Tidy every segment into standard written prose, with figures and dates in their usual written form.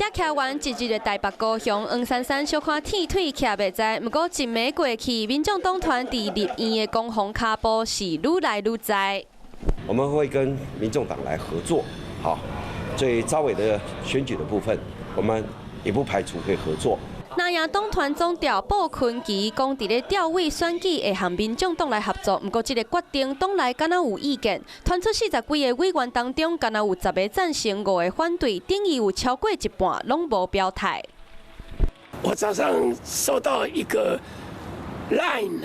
遮徛完一日的台北高雄，黃珊珊小可鐵腿徛袂在，毋過一暝過去，民眾黨團佇立院的攻防跤步是愈來愈在。我們會跟民眾黨來合作，好，對召委的選舉的部分，我們也不排除會合作。藍營黨團總召布坤奇講，佇咧調委選舉會和民眾黨來合作，毋過這個決定黨內敢若有意見。團出40幾个委員當中，敢若有10个贊成，5個反對，等於有超過一半攏無表態。我早上收到一個 line，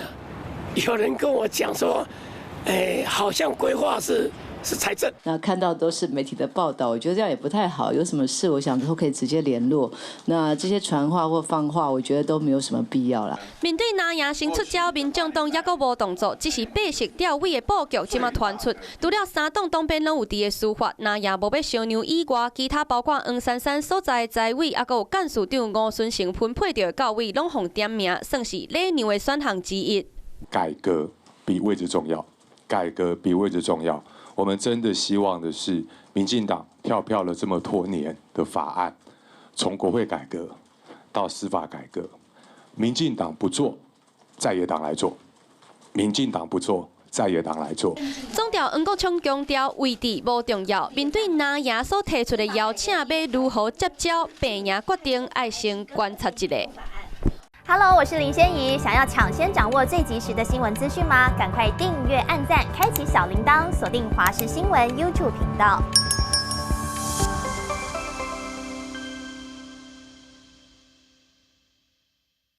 有人跟我講說，好像規劃是財政。那看到都是媒體的報道，我覺得這樣也不太好。有什麼事，我想都可以直接聯絡。那這些傳話或放話，我覺得都沒有什麼必要啦。面對藍營先出招，民眾黨猶閣無動作，只是白色調委的布局這馬傳出。除了三黨黨鞭攏有佇个司法，藍營無欲相讓以外，其他包括黃珊珊所在的財委，猶閣有幹事長吳忖成分配著的教委，攏予點名，算是禮讓的選項之一。改革比位置重要，改革比位置重要。我們真的希望的是，民進黨跳票了這麼多年的法案，從國會改革到司法改革，民進黨不做，在野黨來做；民進黨不做，在野黨來做。總召黃國昌強調，位置無重要。面對藍營所提出的邀請，欲如何接招，白營決定愛先觀察一下。 Hello，我是林仙怡。想要搶先掌握最及時的新聞資訊嗎？趕快訂閱、按讚、開啟小鈴鐺，鎖定華視新聞 YouTube 頻道。